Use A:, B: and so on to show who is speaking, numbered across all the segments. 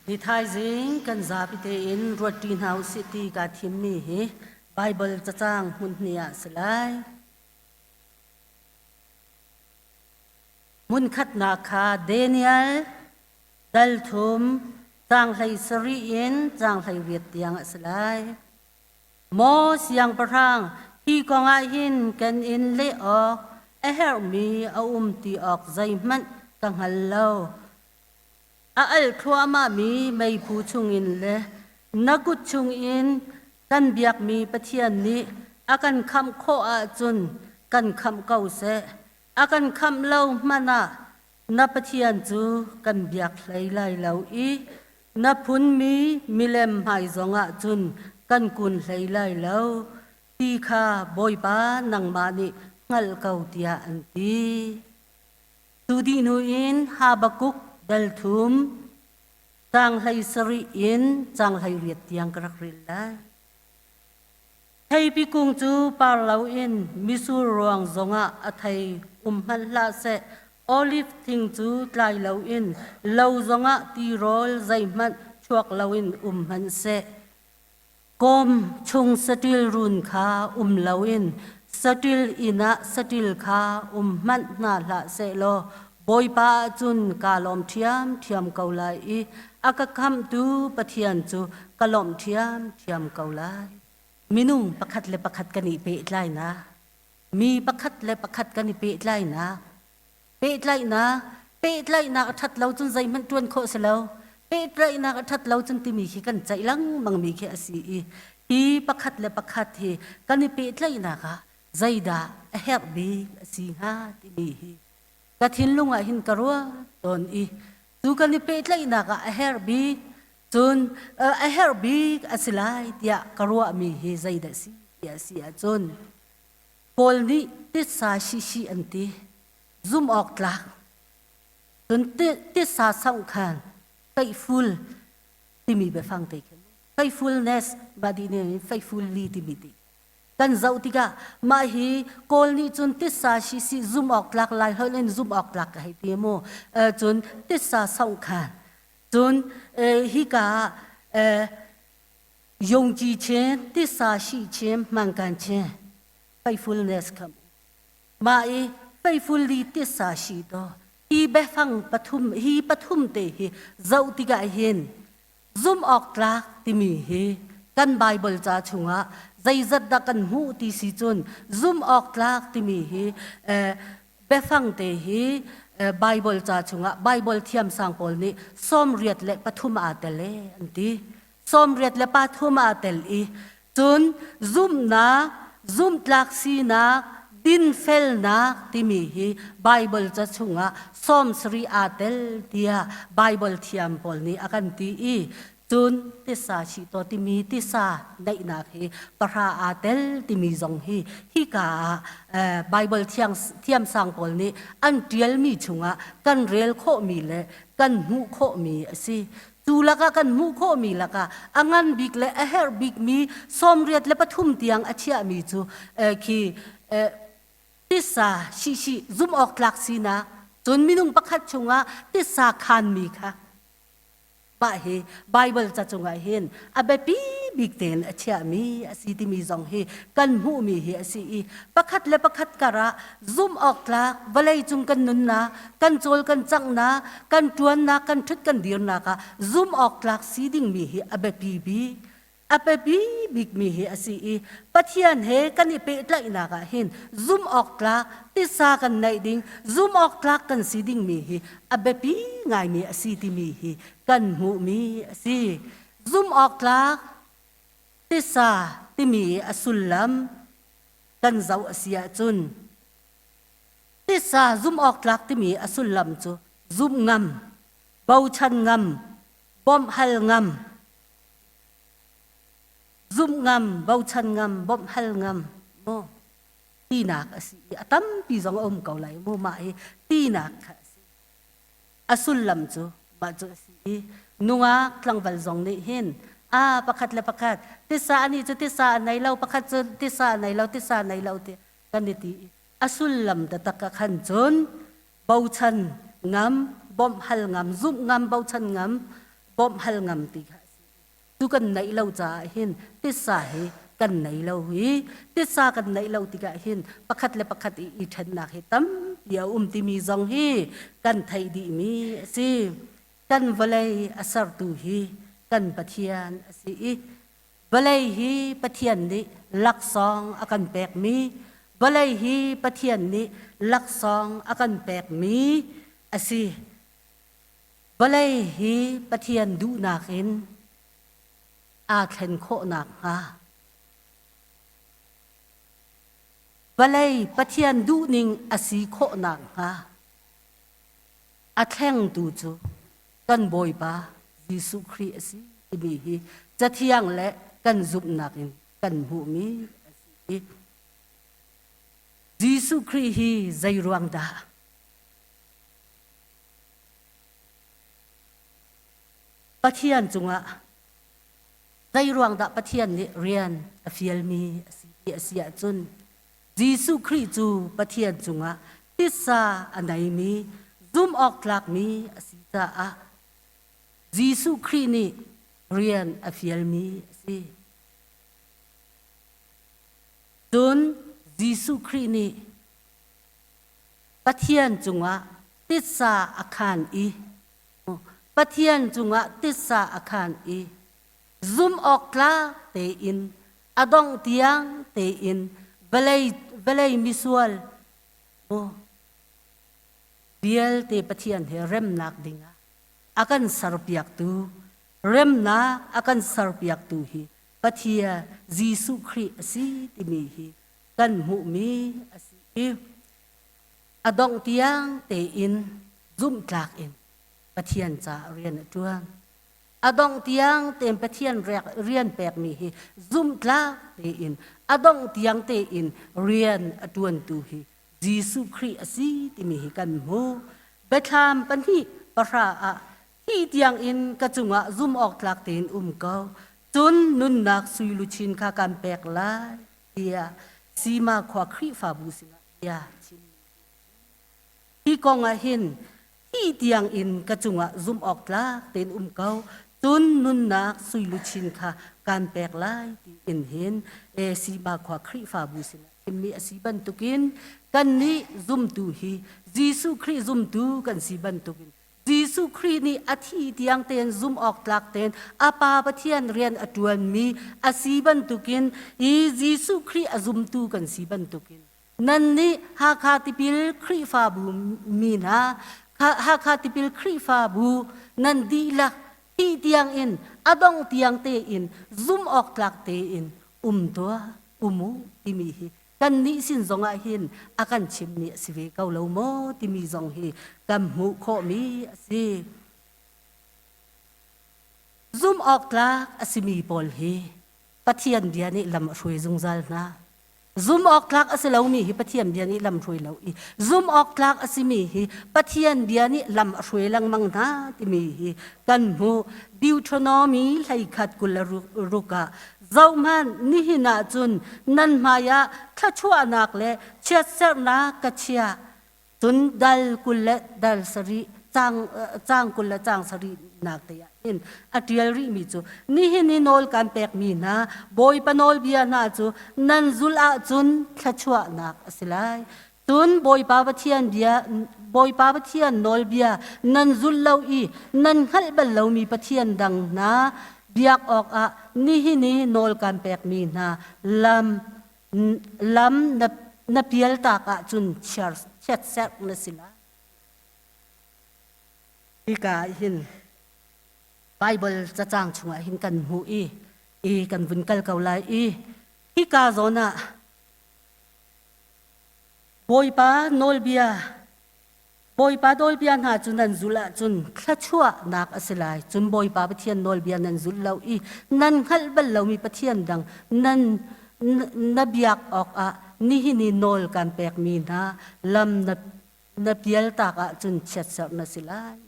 A: Ni thaizing kan zapi tein ruatṭi hna usih ti kaa thimmi hi Baibal cacang hmun hnih ah si lai. Hmunkhatnak kha Daniel dal thum caang 17 in caang 18 tiang a si lai. Maw siangpahrang, hi kong ah hin kan in leh awk a herhmi a um ti awk zeihmanh ka hngal lo. A alh thluahmahmi meiphu chungin le na kut chungin kan biakmi Pathian nih a kan khamh khawh ahcun kan khamh ko seh. A kan khamh lo hmanh ah na Pathian cu kan biak hlei lai lo i na phunmi milem hmai zongah cun kan kun hlei lai lo ti kha Bawipa nangmah nih hngalh ko tiah an ti. Cu dih hnu in Habakkuk dal thum caang 17 in caang 18 tiang ka rak rel lai. Theipi kung cu par loin mitsur ruang zongah a thei um hmanh hlah seh, oliv thing cu tlai loin lo zongah tirawl zeihmanh chuak loin um hmanh seh. Kawm chung saṭil run kha um loin saṭil inn ah saṭil kha um hmanh hna hlah sehlaw Bawipa ah cun kaa lawm ṭhiamṭhiam ko lai i a ka khamhtu Pathian cu ka lawmh ṭhiamṭhiam ko lai. Minung pakhat le pakhat kan i pehtlainak, mi pakhat le pakhat kan i pehtlainak, pehtlaihnak, pehtlaihnak a ṭhat lo cun zeihmanh ṭuan khawh si lo. Pehtlaihnak a ṭhat lo cun timi khi kan ceih lengmangmi khi a si i hi pakhat le pakhat hi kan i pehtlaihnak ah zeidah a herh bik a si hnga timi hi ka thinlung ah hin ka ruat tawn i cu kan i pehtlaihnak ah a herh bik cun a herh bik a si lai tiah ka ruahmi hi zeidah si ti a si ahcun Paul nih titsa shishi an ti zum awk tlak cun titsa sangh khan faithful timi biafang te khi faithfulness mah dih nih faithfully timi ti kan zoh tikah mah hi Kawl nih cun titsa sisi zum awk tlak lai holh in zum awk tlak ka hei ti mu cun titsa songh khan cun hika ah yongji chen titsa shi chen hmangkan chen faithfulness kha mah i faithfully titsa shi to hi biafang pathum hi pathum te hi zoh tikah hin Zumh awk tlak timi hi kan Baibal ca chungah zeizat dah kan hmuh ti si cun zumh awk tlak timi hi biafang te hi Baibal ca chungah Baibal thiamsang pawl nih 83 aa tel e an ti. 83 aa tel i cun zumhnak, zumhtlak sinak, dinfelnak timi hi Baibal ca chungah 70 aa tel tiah Baibal thiam pawl nih a kan ti i cun tisa chihtaw timi tisa neihnak hi pahra aa tel timi zong hi hika ah Baibal thiang thiamsang pawl nih an ṭialmi chungah kan rel khawhmi le kan hmuh khawhmi a si. Cu lakah kan hmuh khawhmi lakah a ngan bik le a herh bikmi 83 tiang a chiahmi cu khi tisa sihsih zumh awk tlak sinak cun minung pakhat chungah tisa khanmi kha mah hi Baibal ca cungah hin a biapi bik tein a chiahmi a si timi zong hi kan hmuhmi hi a si i pakhat le pakhat karah zumh awk tlak vawlei cung kan nunnak kan cawl kan canghnak kan ṭuannak kan ṭhut kan dirnak ah zumh awk tlak si dingmi hi a biapi bik a biapi bikmi hi a si i Pathian he kan i pehtlaihnak ah hin zumh awk tlak tisa kan neih ding zumh awk tlak kan si dingmi hi a biapi ngaimi a si timi hi kan hmuhmi a si zumh awk tlak tisa timi a sullam kan zoh a si ahcun tisa zumh awk tlak timi a sullam cu zumh ngam bochan ngam bawmh hal ngam zumh ngam bochan ngam bawmh hal ngam mu tinak a si i a tampi zong a um ko lai mu mah hi tinak kha a si a sullam cu mah cu a si i nungak tlangval zong nih hin a pakhat le pakhat tisa ani cu tisa a nei lo pakhat cu tisa a nei lo tisa a nei lo ti kan i ti i a sullam taktak ah khan cun bochan ngam bawmh hal ngam zumh ngam bochan ngam. bawmh hal ngam ti kha a si. Cu kan neih lo caah hin titsa hi kan nei lo i titsa kan neih lo tikah hin pakhat le pakhat i i ṭhennak hi tampi a um timi zong hi kan theih dihmi a si. Kan vawlei a sertu hi kan Pathian a si i vawlei hi Pathian nih laksawng a kan pekmi vawlei hi Pathian nih laksawng a kan pekmi a si. Vawlei hi Pathian duhnak in aa thlen khawh nakhnga vawlei Pathian duhning a si khawh nakhnga a thlengtu cu kan Bawipa Jesuh Khrih a si timi hi Cathiang le kan zumhnak in kan hmuhmi a si. Jesuh Khrih hi zei ruang dah Pathian cungah zei ruang dah Pathian nih rian a fialmi a si ti a si ahcun Jesuh Khrih cu Pathian cungah titsa a neimi zumh awk tlakmi a si caah Jesuh Khrih nih rian a fialmi a si. Cun Jesuh Khrih nih Pathian cungah titsa a khaan i Pathian cungah titsa a khaan i zumh awk tlak tein a dongh tiang tein vawlei vawlei misual vialte Pathian he remnak dingah a kan serpiaktu remnak a kan serpiaktu hi Pathian Jesuh Khrih a si timi hi kan hmuhmi a si i a dongh tiang tein zumhtlak in Pathian caah rian a ṭuan. A dongh tiang tein Pathian rian pekmi hi zumhtlak tein a dongh tiang tein rian a ṭuantu hi Jesuh Khrih a si timi hi kan hmuh. Biathlam 2:10 ah hi tiang in ka cungah zumh awk tlak tein um ko. Cun nunnak sui luchin kha kan pek lai tiah Sima khua Khrihfabu sinah bia chim. Hi kong ah hin hi tiang in ka cungah zumh awk tlak tein um ko. Cun nunnak sui luchin kha kan pek lai tiin hin Sima khua Khrihfabu sinah chimmi a si bantukin kannih zumtu hi Jesuh Khrih zumtu kan si bantukin Jesuh Khrih nih a thi tiang tein zumh awk tlak tein a Pa Pathian rian a ṭuanmi a si bantukin i Jesuh Khrih a zumtu kan si bantukin nannih Hakha Tipil Khrihfabu mi hna Hakha Tipil Khrihfabu nan dihlak thih tiangin a dongh tiang tein zumh awk tlak tein um tuah um u timi hi kannih sin zongah hin a kan chimmi a si ve ko lo maw timi zong hi kan hmuh khawhmi a si. Zumh awk tlak a simi pawl hi Pathian bia nih lam a hruai zungzal hna. Zumh awk tlak a si lomi hi Pathian bia nih lam hruai lo i zumh awk tlak a simi hi Pathian bia nih lam a hruai lengmang hna timi hi kan hmuh. Deuteronomy 31 26 ah Zohhmanh, nihin ah cun nan hmaiah thluachuahnak le chiatserhnak ka chiah. Cun dal 20 le dal sarih, caang, caang 20 le caang sarihnak te ah hin a ṭial rihmi cu nihin i nawl kan pekmi hna Bawipa nawlbia hna cu nan zulh ahcun thluachuahnak a si lai. Cun Bawipa Pathian bia, Bawipa Pathian nawlbia nan zul lo i nan hngalh bal lomi pathian dang hna biak awkah nihin i nawl kan pekmi hna lam lam na, na pialtak ahcun chiatserh na si lai. Hika ah hin Baibal cacang chungah hin kan hmuh i i kan vun kal ko lai i hika zawn ah Bawipa nawlbia Bawipa nawlbia hna cu nan zulh ahcun thluachuahnak a si lai. Cun Bawipa Pathian nawlbia nan zulh lo i nan hngalh bal lomi Pathian dang nan na biak awkah nihin i nawl kan pekmi hna lam na, na pialtak ahcun chiatserh na si lai.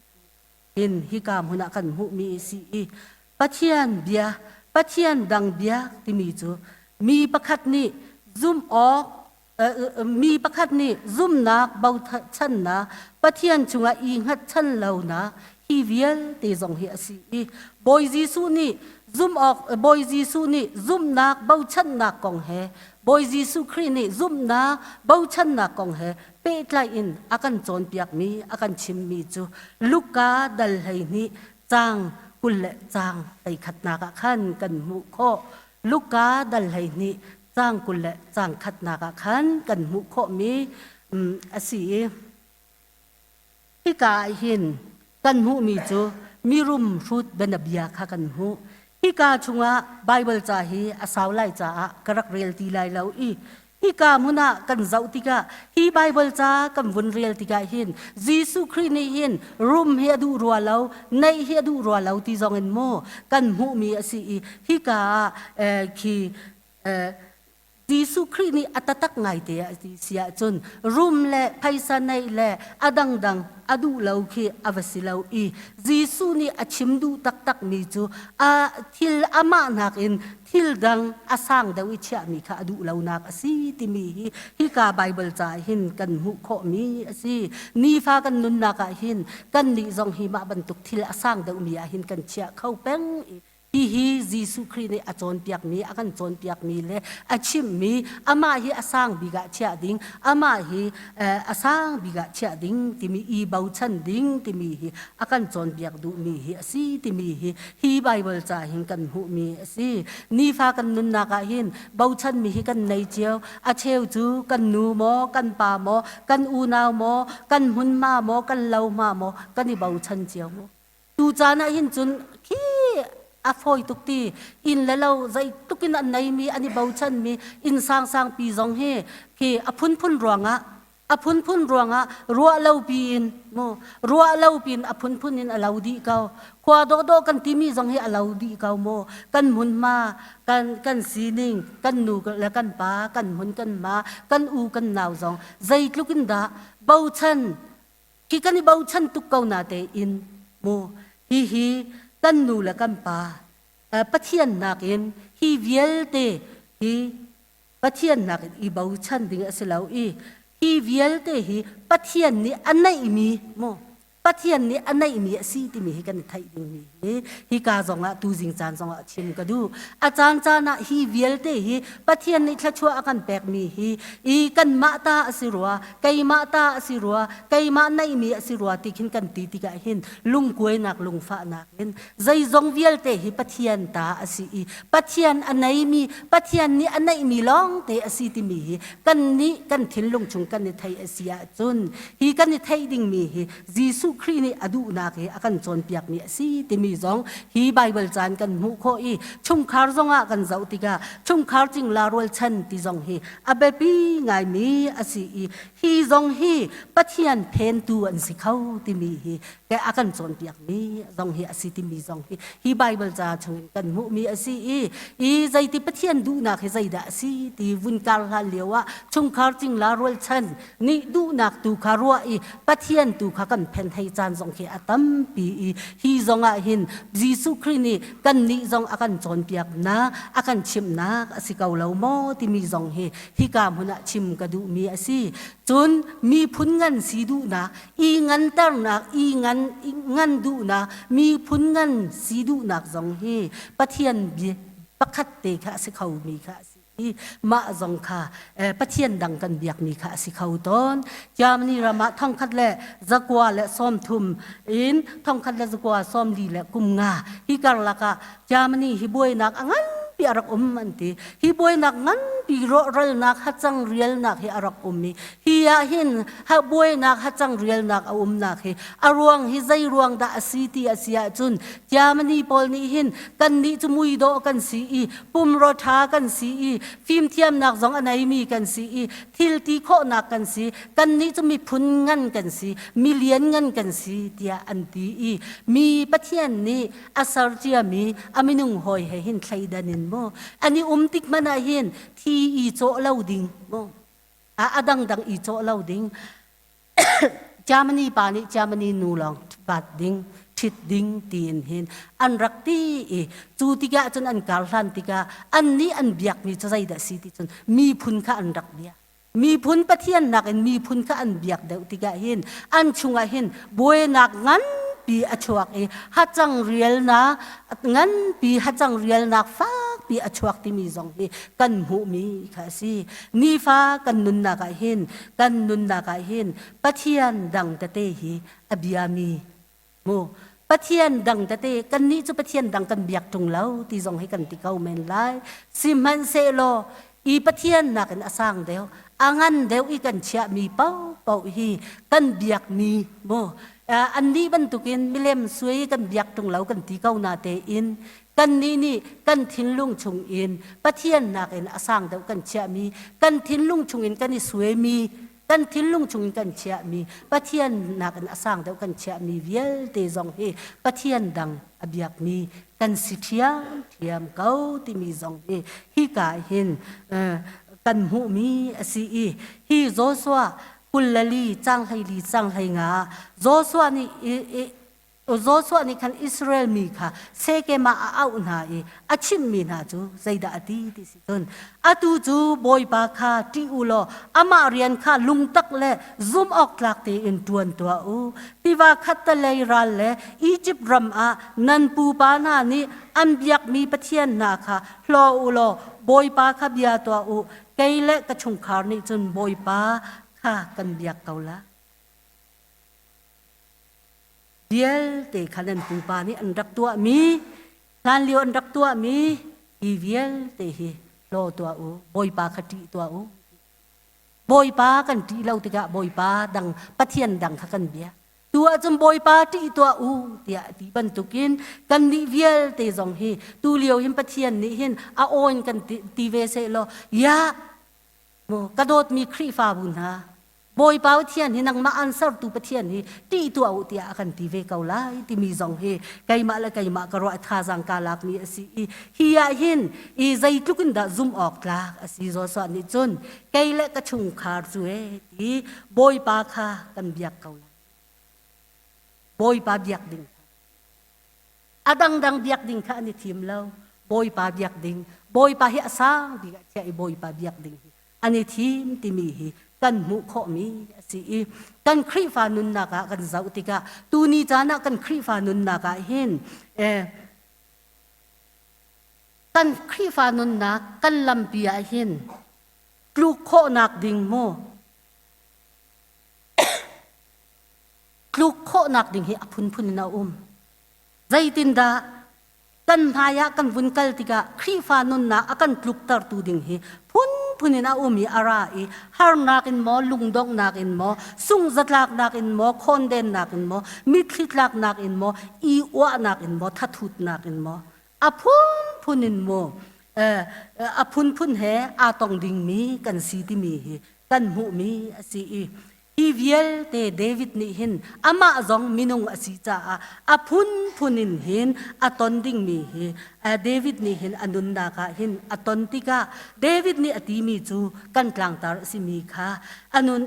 A: Hin hika hmun ah kan hmuhmi a si i Pathian bia, Pathian dang bia timi cu mi pakhat nih zumh awk mi pakhat nih zumhnak bochannak Pathian cungah i hngatchan lonak Hi vialte zong hi a si i Bawi Jesuh nih zumh awk Bawi Jesuh nih zumhnak bochannak kong he Bawi Jesuh Khrih nih zumhnak bochannak kong he pehtlaih in a kan cawnpiakmi a kan chimmi cu Luka dal 12 caang 20 le caang 21nak ah khan kan hmuh khawh. Luka dal 12 caang 20 le caang khatnak ah khan kan hmuh khawhmi a si i Hika ah hin kan hmuhmi cu mirum hrut bianabia kha kan hmuh. Hika chungah Baibal ca hi a sau lai caah ka rak rel ti lai lo i hika hmun ah kan zoh tikah hi Baibal ca kan vun rel tikah hin Jesuh Khrih nih hin rum hi a duh rua lo, neih hi a duh rua lo ti zong in maw kan hmuhmi a si i hika ah khi Jesuh Khrih nih a tatak ngaite a ti si ahcun rum le phaisa neih le a dangdang a duh lo khi a va si lo i Jesuh nih a chim duh taktakmi cu a thil amah nakin thil dang a sang deuh i chiahmi kha a duh lonak a si timi hi hika Baibal ca hin kan hmuh khawhmi a si. Nifa kan nunnak ah hin kannih zong hi mah bantuk thil a sang deuhmi ah hin kan chiah kho peng i Hihi Jesuh Khrih nih a cawnpiakmi, a kan cawnpiakmi le a chimhmi, amah hi a sang bik ah chiah ding, amah hi a sang bik ah chiah ding timi i bochan ding timi hi a kan cawnpiak duhmi hi a si timi hi hi Baibal ca hin kan hmuhmi a si. Nifa kan nunnak ah hin bochanmi hi kan nei cio. A cheu cu kan nu maw, kan pa maw, kan unau maw, kan hmunhma maw, kan lohma maw, kan i bochan cio maw? Tu caan ah hin cun khi a fawi tuk ti inn le lo zeitluk in an neimi an i bochanmi inn sangsang pi zong hi khi a phunphun ruangah a phunphun ruangah ruah lo piin mu ruah lo piin a phunphun in a lo dih ko khua dawhdawh kan timi zong hi a lo dih ko mu kan hmunhma kan kan sining kan nu le kan pa kan hmun kan ma kan u kan nau zong zeitluk in dah bochan Khi kan i bochan tuk ko na tein mu hihi kan nu le kan pa Pathian nakin hi vialte hi Pathian nakin i bochan ding a si lo i hi vialte hi Pathian nih a neihmi mu Pathian nih a neihmi a si timi hi kan i theih dingmi hi hika zongah tuzing caan zongah chim ka duh. A caan caan ah hi vialte hi Pathian nih thluachuah a kan pekmi hi i kanmah ta a si rua, keimah ta a si rua, keimah neihmi a si rua ti khin kan ti tikah hin lungkuainak lungfahnak in zeizong vialte hi Pathian ta a si i Pathian a neimi Pathian nih a neihmi lawngte a si timi hi kannih kan thinlung chung kan i theih a si ahcun hi kan i theih dingmi hi Jesuh Khrih nih a duhnak hi a kan cawnpiakmi a si timi zong hi Baibal caan kan hmuh khawh i chungkhar zongah kan zoh tikah chungkhar cingla rualchan ti zong hi a biapi ngaimi a si i hi zong hi Pathian phentu an si kho timi hi ke a kan cawnpiakmi zong hi a si timi zong hi hi Baibal ca chungin kan hmuhmi a si i i zeiti Pathian duhnak hi zeidah a si ti vun kar hlan lio ah chungkhar cingla rualchan nih duhnak tu kha ruah i Pathian tu kha kan phen hei caan zong khi a tampi i hi zong ah hin Jesuh Khrih nih kannih zong a kan cawnpiaknak a kan chimhnak a si ko lo maw timi zong hi hika hmun ah chim ka duhmi a si. Cun miphun ngan si duhnak, i nganternak, i ngan ngan duhnak, miphun ngan si duhnak zong hi Pathian bia pakhat te kha a si khomi kha a si. I mah zong kha Pathian dang kan biakmi kha a si kho tawn. Germany ram ah 1930 in 1944 hi karlak ah Germany hi buainak a nganpi a rak um an ti. Hi buainak nganpi rawhralnak hacang rialnak hi a rak um i hi ah hin buainak hacang rialnak a umnak hi a ruang hi zei ruang dah a si ti a si ahcun Germany pawl nih hin kannih cu muidawh kan si i pumraw ṭha kan si i fimthiamnak zong a neimi kan si i thil ti khawhnak kan si kannih cu miphun ngan kan si milian ngan kan si tiah an ti i mi Pathian nih a ser ciami a minung hawi he hin thleidan in mu an i um tik hmanh ah hin thi i cawh lo ding mu a dangdang i cawh lo ding Germany pa nih Germany nu lawng vat ding ṭhit ding tiin hin an rak ti i cu tikah cun an kar hlan tikah annih an biakmi cu zeidah si ti cun miphun kha an rak biak miphun pathian nakin miphun kha an biak deuh tikah hin an chungah hin buainak nganpi. nganpi a chuak i hacang rialnak nganpi hacang rialnak fakpi a chuak timi zong hi kan hmuhmi kha a si. Nifa kan nunnak ah hin kan nunnak ah hin Pathian dang tete hi a biami mu Pathian dang tete kannih cu Pathian dang kan biak ṭung lo ti zong hi kan ti ko men lai. Sihmanhsehlaw i Pathian nakin a sang deuh a ngan deuh i kan chiahmi paohpaoh hi kan biakmi mu annih bantukin milem suai kan biak ṭung lo kan ti ko na tein kannih nih kan thinlung chungin Pathian nakin a sang deuh kan chiahmi kan thinlung chungin kan i suaimi kan thinlung chungin kan chiahmi Pathian nakin a sang deuh kan chiahmi vialte zong hi Pathian dang a biakmi kan si ṭhiamṭhiam ko timi zong hi hika hin kan hmuhmi a si i hi Joshua 24 cang 14 cang 15 Joshua nih Joshua nih khan Israel mi kha Shekem ah a auh hna i a chimhmi hna cu zeidah a ti ti si cun atu cu Bawipa kha ṭih u law amah rian kha lungtak le zumhawktlak tein ṭuan tuah u. Tiva khattalei ral le Izipt ram ah nan pupa hna nih an biakmi pathian hna kha hlaw u law Bawipa kha bia tuah u. Kei le ka chungkhar nih cun Bawipa kha kan biak ko lai. Vialte kha nan pupa nih an rak tuahmi, hlanlio an rak tuahmi hi vialte hi hlaw tuah u, Bawipa kha ṭih tuah u. Bawipa kan ṭih lo tikah Bawipa dang Pathian dang kha kan biak. Tu ahcun Bawipa ṭih tuah u tiah ti bantukin kannih vialte zong hi tu lio hin Pathian nih hin a aw in kan ti ve seh law ya mu ka dawtmi Khrihfabu hna Bawipa Pathian hi nangmah an sertu Pathian hi ṭih tuah u tiah a kan ti ve ko lai timi zong hi keimah le keimah ka ruah thazaang kaa lakmi a si i hi ah hin i zeitluk in dah zumh awk tlak a si Joshua nih cun kei le ka chungkhar cu e ti Bawipa kha kan biak ko lai Bawipa biak ding kha a dangdang biak ding kha an i thim lo Bawipa biak ding Bawipa hi a sang bik ah chiah i Bawipa biak ding hi an i thim timi hi kan hmuh khawhmi a si i kan Khrihfa nunnak ah kan zoh tikah tuni caan ah kan Khrihfa nunnak ah hin eh, kan Khrihfa nunnak kan lampi ah hin tluk khawhnak ding mu tluk khawhnak ding hi a phunphun in a um zeitindah kan hmai ah kan vun kal tikah Khrihfa nunnak a kan tluktertu ding hi phunphun in a um i a ra i harnak in maw lungdonghnak in maw sungzatlaknak in maw khawndennak in maw mitthli tlaknak in maw i uahnak in maw thathutnak in maw a phunphun in maw a phunphun he aa tong dingmi kan si timi hi kan hmuhmi a si i Hi vialte David nih hin amah zong minung a si caah a phunphun in hin a ton dingmi hi David nih hin a nunnak ah hin a ton tikah David nih a timi cu kan tlangtar a simi kha a nun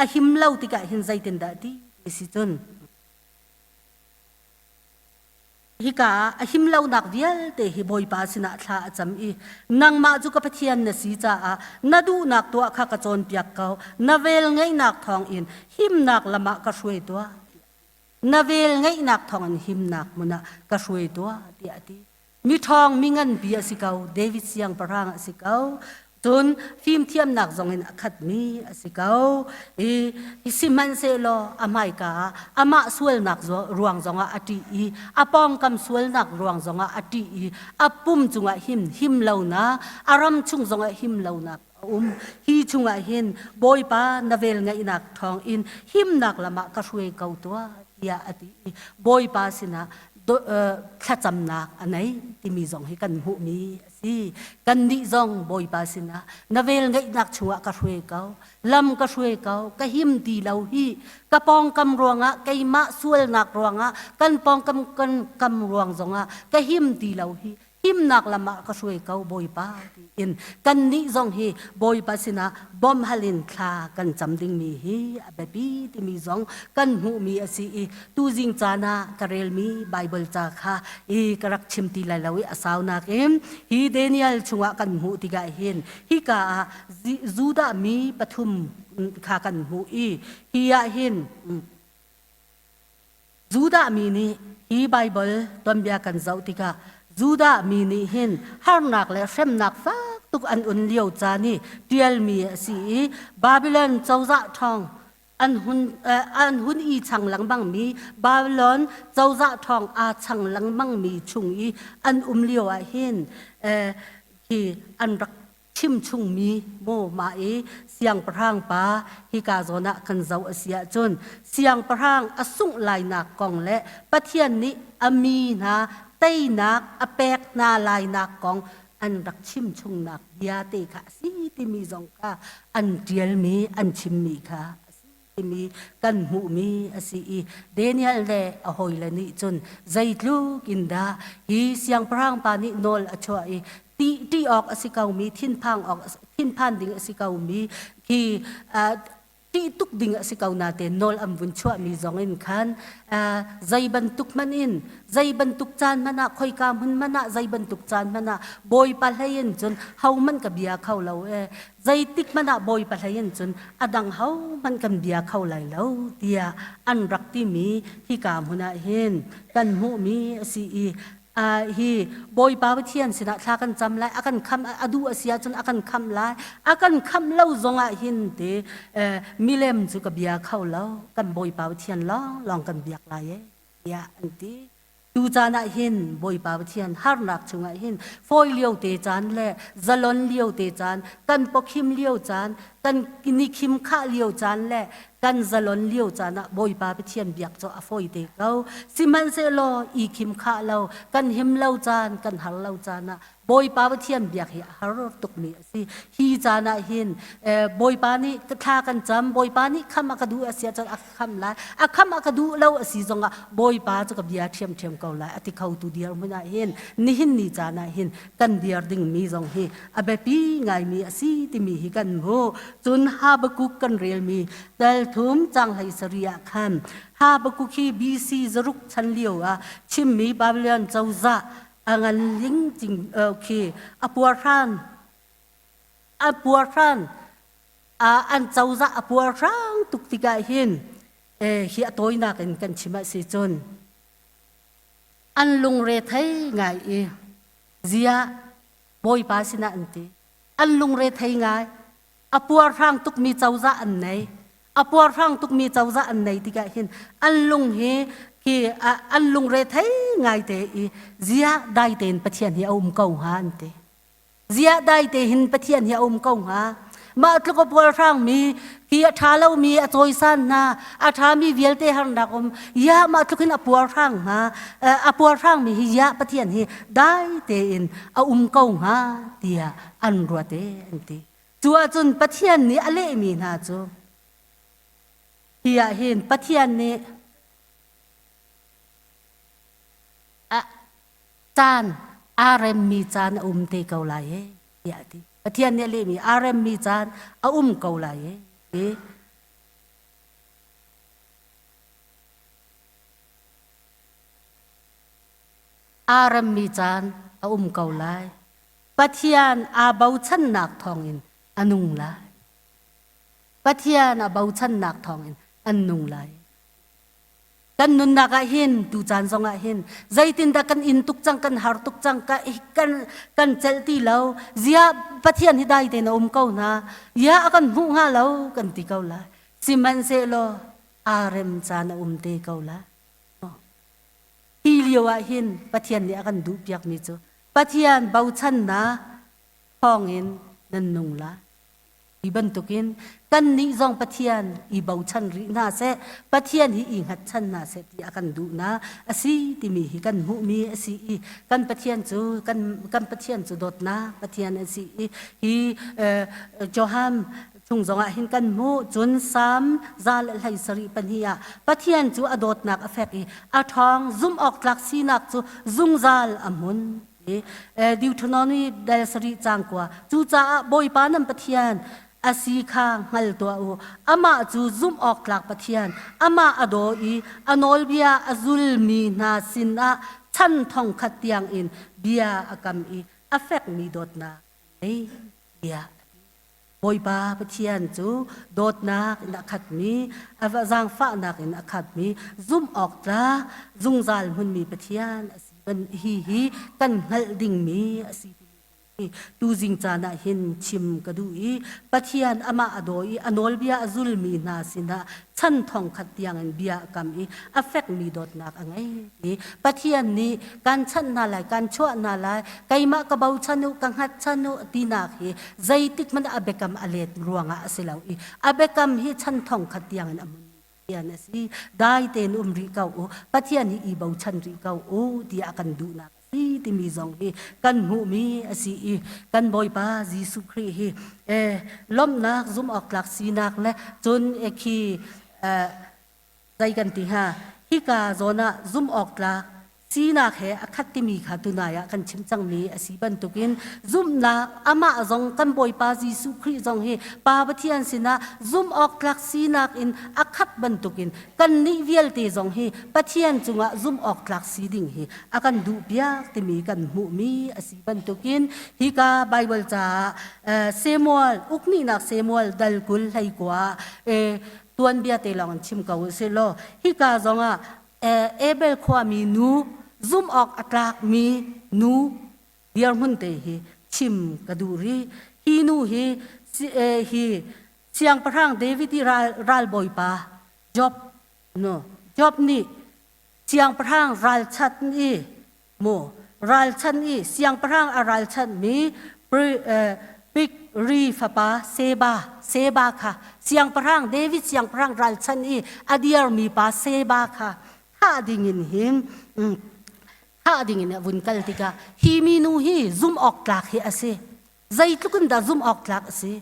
A: a him lo tikah hin zeitindah ti si cun Hika ah a him lonak vialte hi Bawipa sinah thla a cam i nangmah cu ka Pathian na si caah na duhnak tuah kha ka cawnpiak ko. Na vel ngeihnak thawngin himnak lam ah ka hruai tuah. Na vel ngeihnak thawngin himnak hmun ah ka hruai tuah tiah a ti. Miṭhawng mi nganpi a si ko, David siangpahrang a si ko. Cun fimthiamnak zongin a khatmi a si ko. I sihmanhsehlaw a hmaika ah amah sualnak ruang zongah a ṭih i a pawngkam sualnak ruang zongah a ṭih i a pum cungah him him lonak, a ram chung zongah him lonak a um. Hi chungah hin Bawipa na vel ngeihnak thawngin himnak lam ah ka hruai ko tuah tiah a ti i Bawipa sinah thlacamnak a nei timi zong hi kan hmuhmi a si. Kannih zong Bawipa sinah na vel ngeihnak chungah ka hruai ko, lam ka hruai ko, ka him ti lo hi, ka pawngkam ruangah keimah sualnak ruangah kan pawngkam kan kam ruang zongah ka him ti lo hi, himnak lam ah ka hruai ko Bawipa tiin kannih zong hi Bawipa sinah bawmhal in thla kan cam dingmi hi a biapi timi zong kan hmuhmi a si i tuzing caan ah ka relmi Baibal ca kha i ka rak chim ti lai lo i a saunak in hi Daniel chungah kan hmuh tikah hin hika ah Judah mi pathum kha kan hmuh i hi ah hin. Judah mi nih hi Baibal tuanbia kan zoh tikah Judah mi nih hin harnak le hremnak fak tuk an un lio caan i ṭialmi a si i Babylon cozah ṭhawng an hun an hun i chang lengmang mi Babylon cozah ṭhawng aa chang lengmang mi chung i an um lio ah hin khi an rak chimchungmi maw mah i siangpahrang pa hika zawn ah kan zoh a si ahcun siangpahrang a sungh lainak kong le Pathian nih a mi hna teinak a pek hna lainak kong an rak chimchungnak bia te kha a si timi zong kha an ṭialmi an chimmi kha a si timi kan hmuhmi a si i Daniel le a hawile nih cun zeitluk in dah hi siangpahrang pa nih nawl a chuah i ti ṭih awk a si komi thinphang awk thinphan ding a si komi khi ṭih tuk ding a si ko natein nawl an vun chuahmi zong in khan zei bantuk hmanh in zei bantuk caan hmanh ah khoika hmun hmanh ah zei bantuk caan hmanh ah Bawipa hlei in cun hohmanh ka bia kho lo e zeitik hmanh ah Bawipa hlei in cun a dang hohmanh kan bia kho lai lo tiah an rak timi hika hmun ah hin kan hmuhmi a si i hi Bawipa Pathian sinah thla kan cam lai a kan kham a duh a si ahcun a kan khamh lai a kan khamh lo zongah hin te milem cu ka bia kho lo kan Bawipa Pathian lawng lawng kan biak lai e tiah an ti. Tu caan ah hin Bawipa Pathian harnak chungah hin fawi lio te caan le zalon lio te caan kan pawkhim lio caan kan nikhim khah lio caan le kan zalon lio caan ah Bawipa Pathian biak cu a fawi te ko. Sihmanhsehlaw i khim khah lo kan him lo caan kan har lo caan ah Bawipa Pathian biak hi a har tukmi a si. Hi caan ah hin Bawipa nih thla kan cam, Bawipa nih kham a ka duh a si ahcun a ka khamh lai. A kham a ka duh lo a si zongah Bawipa cu ka bia ṭhiamṭhiam ko lai a ti khotu dirhmun ah hin nihin ni caan ah hin kan dir dingmi zong hi a biapi ngaimi a si timi hi kan hmuh. Cun Habakkuk kan relmi dal thum caang hlei sarih ah khan Habakkuk hi BC zaruk chan lio ah chimmi Babylon cozah a ngan ling cing khi a puarhran a puarhran an cozah a puarhrang tuk tikah hin hi a tawinak in kan chim ah si cun an lungre thei ngai i zia bawipa sinah an ti an lungre thei ngai a puarhrang tukmi cozah an nei a puarhrang tukmi cozah an nei tikah hin an lung hi khi an lungre thei ngai te i ziah dai tein Pathian hi a um ko hnga an ti ziah dai te hin Pathian hi a um ko hnga mah tluk a puarhrang mi khi a ṭha lomi a cawisan hna a ṭhami vialte harnak um ya mah tluk in a puarhrang hnga a puarhrang mi hi ya Pathian hi dai tein a um ko hnga tiah an ruat e an ti Cu ahcun Pathian nih a lehmi hna cu hi ah hin Pathian nih a caan aa remmi caan a um te ko lai e tiah a ti. Pathian nih a lehmi aa remmi caan a um ko lai e ti. Aa remmi caan a um ko lai. Pathian aa bochannak thawngin a nung lai. Pathian a bochannak thawngin an nung lai. Kan nunnak ah hin tu caan zong ah hin zeitindah kan in tuk cang kan har tuk cang kan kan celh ti lo zia Pathian hi dai tein a um ko hna ya a kan hmuh hnga lo kan ti ko lai sihmanhsehlaw aa rem caan a um te ko lai hi lio ah hin Pathian nih a kan duh piakmi cu Pathian bochannak thawngin nan nung lai. Hi bantukin kannih zong Pathian i bochan rih hna seh, Pathian hi i hngatchan hna seh ti a kan duhnak a si timi hi kan hmuhmi a si i kan Pathian cu kan, kan Pathian cu dawtnak Pathian a si i hi Johan chung zongah hin kan hmuh cun Salm 172 ah Pathian cu a dawtnak a fek i a ṭhawng zumh awk tlak sinak cu zungzal a hmun ti Deuteronomy dal sarih caang kua cucaah Bawipa nan Pathian a si kha hngal tuah u amah cu zumh awk tlak Pathian amah a daw i a nawlbia a zulmi hna sinah chan thong khat tiang in bia a kam i a fekmi dawtnak a ngei tiah a ti. Bawipa Pathian cu dawtnak in a khatmi, a zaangfahnak in a khatmi, zumh awk tlak zungzal hmunmi Pathian a si. Hi hi kan hngalh dingmi a si. Tuzing caan ah hin chim ka duh i Pathian amah a daw i a nawlbia a zulmi hna sinah chan thongkhat tiangin bia a kam i a fekmi dawtnak a ngei ti. Pathian nih kan chanh hna lai, kan chuah hna lai, keimah ka bochan u, ka hngatchan u tinak hi zeitik hmanh a biakam a let ruangah a si lo i a biakam hi chan thongkhat tiangin a hmun Pathian a si. Dai tein um rih ko u. Pathian hi i bochan rih ko u tiah a kan duhnak a si timi zong hi kan hmuhmi a si i kan Bawipa Jesuh Khrih hi eh, lawmhnak zumhawktlak sinak le cun eh, khi eh, zei kan ti hnga hika zawn ah zumhawktlak sinak he a khat timi kha tunai ah kan chim cangmi a si bantukin zumhnak amah zong kan Bawipa Jesuh Khrih zong hi Pa Pathian sinah zumh awk tlak sinak in a khat bantukin kannih vialte zong hi Pathian cungah zumh awk tlak si ding hi a kan duhpiak timi kan hmuhmi a si bantukin hika Bible caah Samuel uknihnak Samuel dal 20 hlei kua tuanbia te lawng in chim ko usih law hika zongah Abel khuami nu zumh awk a tlakmi nu dirhmun te hi chim ka duh rih. Hi nu hi hi siangpahrang David i ralbawipa Job no Job nih siangpahrang ralchan i mu ralchan i siangpahrang a ralchanhmi Bikri fapa Seba Seba kha siangpahrang David siangpahrang ralchan i a dirmi pa Seba kha thah dingin hin thah dingin a vun kal tikah hi minu hi zumh awk tlak hi a si. Zeitluk in dah zumh awk tlak a si?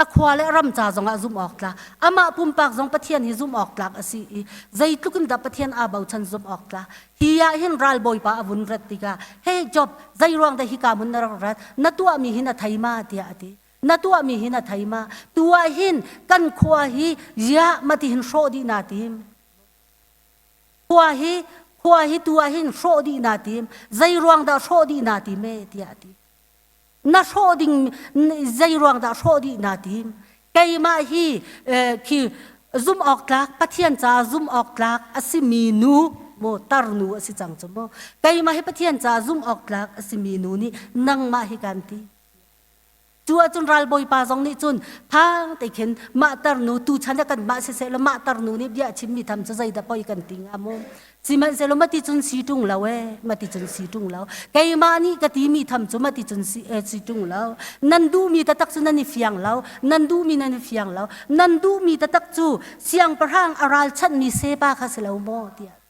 A: A khua le ram ca zongah zumh awk tlak amah pumpak zong Pathian hi zumh awk tlak a si i zeitluk in dah Pathian aa bochan zumh awk tlak. Hi ah hin ralbawipa a vun rat tikah, "Hey Job, zei ruang dah hika hmun na rak rat? Na tuahmi hi na thei ma?" tiah a ti. Na tuahmi hi na thei ma? Tu ah hin kan khua hi ziah mati hin hrawh dih naa tim? Khua hi tu ah hin hrawh dih naa tim. Zei ruang dah hrawh dih naa tim e? tiah a ti. Na hrawh ding zei ruang dah hrawh dih naa tim? Keimah hi khi zumh awk tlak Pathian caah zumh awk tlak a simi nu maw tarnu a si cang cu maw keimah hi Pathian caah zumh awk tlak a simi nu nih nangmah hi kan ti. Cu ahcun ralbawipa zong nih cun phang te khin mah tarnu tuchan ah kanmah siseh law mah tarnu nih bia a chimmi tham cu zeidah poi kan ti hnga mu. Sihmanhsehlaw mati cun si ṭung lo ee, mati cun si ṭung lo. Keimah nih ka timi tham cu mati cun si, si ṭung lo. Nan duhmi taktak cu nan i fiang lo. Nan duhmi nan i fiang lo. Nan duhmi taktak cu siangpahrang a ralchanhmi Seba kha si lo maw tiah.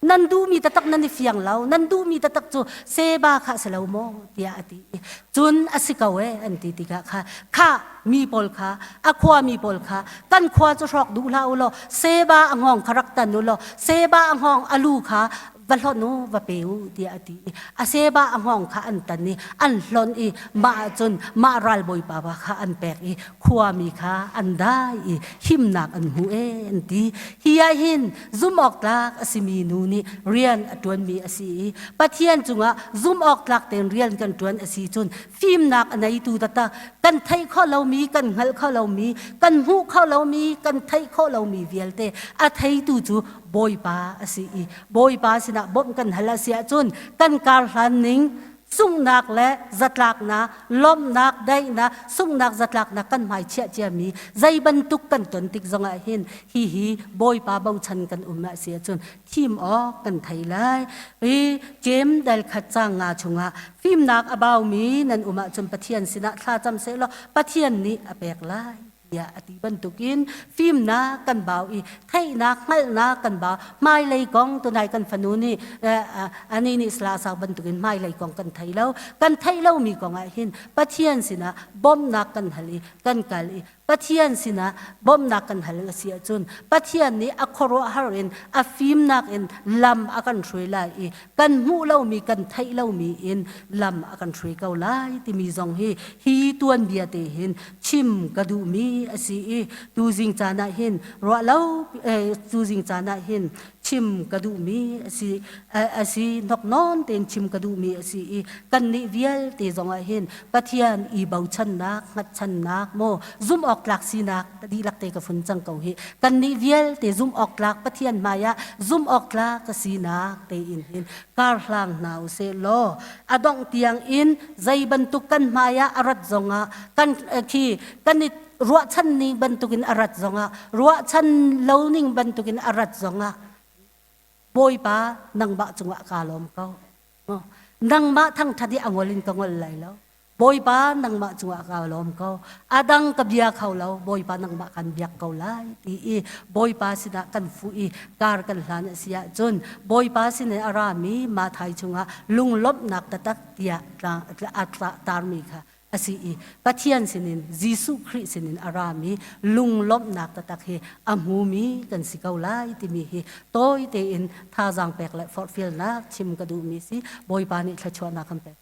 A: Nan duhmi taktak nan i fiang lo. Nan duhmi taktak cu Seba kha a si lo maw? tiah a ti. Cun a si ko e an ti tikah kha kha mi pawl kha a khua mi pawl kha kan khua cu hrawk duh hlah u law Seba a hngawng kha rak tan u law Seba a hngawng a lu kha va hlonh u va pe u tiah a ti i a Seba a hngawng kha an tan i an hlonh i mah ahcun mah ralbawipa pa kha an pek i khuami kha an dai i himnak an hmu e an ti. Hi ah hin zumhawktlak a simi nu nih rian a ṭuanmi a si i Pathian cungah zumhawktlak tein rian kan ṭuan a si cun fimnak a neitu taktak kan theih khawh lomi kan hngalh khawh lomi kan hmuh khawh lomi kan theih khawh lomi vialte a theitu cu Bawipa a si i Bawipa sinah bawmh kan hal a si ahcun kan kar hlan ning sunghnak le zatlaknak, lawmhnak, daihnak, sunghnak, zatlaknak kan hmai chiah ciami zei bantuk kan ton tik zongah hin hihi Bawipa bochan kan um ah si ahcun thim awk kan thei lai. Hi Jeim dal khat caang nga chungah fimnak a baumi nan um ahcun Pathian sinah thla cam sehlaw Pathian nih a pek lai tiah a ti bantukin fimnak kan bau i theihnak hngalhnak kan bau. Hmailei kong tunai kan fanu nih ani nih sala sak bantukin hmailei kong kan thei lo. Kan theih lomi kong ah hin Pathian sinah bawmhnak kan hal i kan kal i Pathian sinah bawmhnak kan hal a si ahcun Pathian nih a khuaruahhar in a fimnak in lam a kan hruai lai i kan hmuh lomi kan theih lomi in lam a kan hruai ko lai timi zong hi hi tuanbia te hin chim ka duhmi a si i tuzing caan ah hin ruah lo tuzing caan ah hin. Chim ka duhmi a si a si hnoknawn tein chim ka duhmi a si i kannih vialte zongah hin Pathian i bochannak hngatchannak maw zumh awk tlak sinak ka dihlak te ka fun cang ko hi. Kannih vialte zumh awk tlak Pathian hmaiah zumh awk tlak ka sinak tein hin kar hlang hna u seh law a dongh tiang in zei bantuk kan hmaiah a rat zongah kan khi kan i ruahchan ning bantukin a rat zongah ruahchan lo ning bantukin a rat zongah Bawipa nangmah cungah kaa lawm ko. Nangmah thangṭhat i a ngol in ka ngol lai lo. Bawipa nangmah cungah kaa lawm ko. A dang ka bia kho lo. Bawipa nangmah kan biak ko lai ti i Bawipa sinah kan fuh i kar kan hlan a si ahcun Bawipa sin in a rami Mathai chungah lunglawmhnak taktak tiah a tarmi kha a si i Pathian sinin Jesuh Khrih sinin a rami lunglawmhnak taktak hi a hmumi kan si ko lai timi hi tawi tein thazaang pek le forhfialnak chim ka duhmi si. Bawipa nih thluachuahnak kan pek.